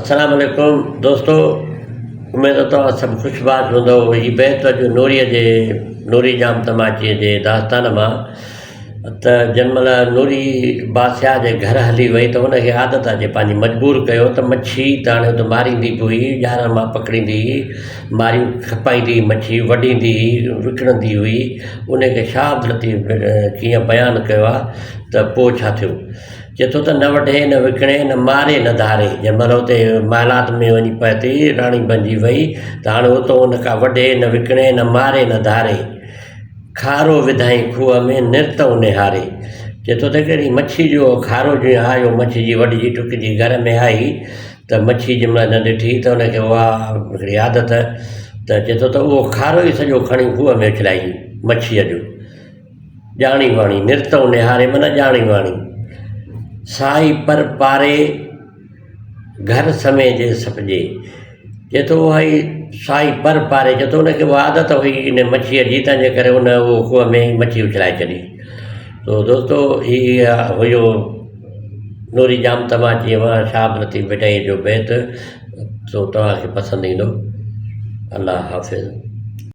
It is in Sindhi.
السلام عليڪم دوستو اميد ته توهان سڀ خوش باش هوندؤ هي بيت اڄ نوريء جي نوري ڄام تماچيء جي داستان مان ته جنهن مهل نوري بادشاهه جي گهر هلي وئي ته هن کي عادت اچي پنهنجي مجبور ڪيو ته مڇي ته هاڻي اتي ماريندي به هئي ڄارن مان پڪڙيندي هئي ماريون کپائيندي هئي مڇي وڍيندي هئي وڪڻندي هئي ان کي شاهه عبداللطيف ڪيئن بيان ڪيو آهي ته پوء ڇا ٿيو چئي ٿو ته نه وڍي نه وڪڻي نه ماري نه ڌاري. جنهن مهل اتي محلات ۾ وڃي پهتي، راڻي بنجي وئي ته هاڻي اتو نه ڪا وڍي نه وڪڻي نه ماري نه ڌاري. کارو وڌائين کوهه ۾ نرتئون نهاري. چئي ٿو ته هڪڙي مڇي جو کارو جيئن آيو مڇي جي وڍجي ٽڪجي گهر ۾ آئي ته مڇي جنهن مهل نه ڏٺي ته ان کي اها هڪڙي عادت ته چئي ٿو ته اهو کارو ئي سڄو کڻي کوهه ۾ اڇلائين مڇيء جو. ڄاڻي واڻي، نرتئون نهاري معنيٰ ڄاڻي واڻي. سائي پر پاري، گهر سمي جي سپجي. چئي ٿو اها ئي سائي پر پاري چئي ٿو ان کي اها عادت هئي ان مڇيء جي تنهن جي ڪري ان اهو کوهه ۾ مڇي اڇلائي ڇڏي. تو دوستو هي هيو نوري ڄام تماچيء مان شاهه عبداللطيف ڀٽائيء جو بيت سو توهان کي پسند ايندو. الله حافظ.